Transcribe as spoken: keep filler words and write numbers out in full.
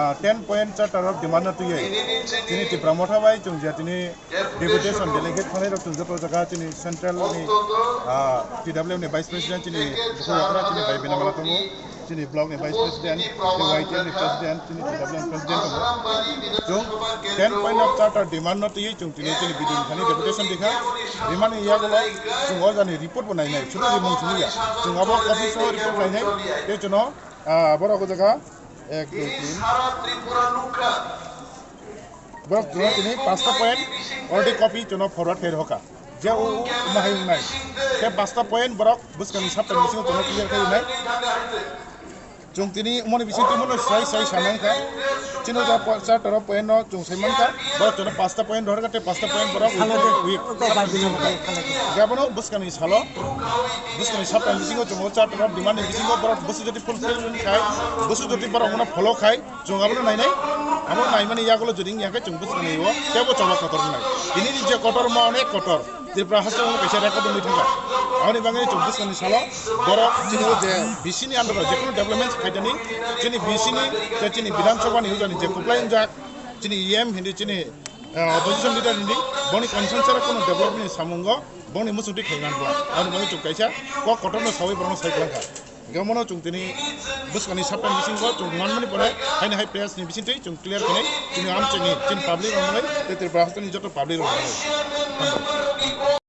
Ah, ten point charter of demand no twiwi chini Tipra Motha bai chwng je tini deputation delegate thangnairok chwng joto jaga chini central ni, ah, T W M ni vice president chini bukhuk okra chini bai bina mala tongo, chini block ni vice president, tei Y T F ni president, chini T W M president tongo. Chwng ten point of charter demand no twiwi chwng tini chini bidin thani deputation dikha. Rimani yagulo chwng o jani report bo nainai, sudu rimung simi ya. Chwng abo office o report nainai, tei chwngno, ah, borok o jaga ek, dui, tin. Borok chwngno tini pasta point already copy chwngno forward khe rwkha. Je o, o, o mahai wngnai. Khe pasta point borok bwskangni sapta bisingo chwngno clear khe rwnai. Chwng tini umoni bisingo twi mano sai sai sanai kha. Chini ja po-, charter o point no chwng sai mankha. Borok chwngno pasta point rohor kha tei pasta point borok week, week. Gabano bwskangni salo, bwskangni sapta bisingo chwng o charter o demand ni bisingo borok bwswk jati fulfill khai, bwswk jati borok mano follow khai. Chwng abono nainai, abo naimani yagulo jodi wngya khe chwng bwskango teibo choba kotor wngnai. Tini ni je kotor ma onek kotor, Tripura haste wngwi kaisa record wngwi thangkha. Aboni bagwi chwng bwskangni salo borok chini o je B C ni under o jekunu development khaidani, chini B C ni tei chini Bidhan Sabha ni ujani je kwplai wngjak, chini E M hindi chini, ah, opposition leader hindi, boni constituency o kunu development ni samungo boni muchungtwi khaimani bo. Aboni bagwi chwng kaisa kok kotorno sawi borokno sai kwlangkha. Hingke omono chwng tini bwskangni sapta bisingo chwng manmani pore haino hai press ni bisingtwi chwng clear khenai chini amchini chini public rok nai tei Tripura hasteni joto public rok nai.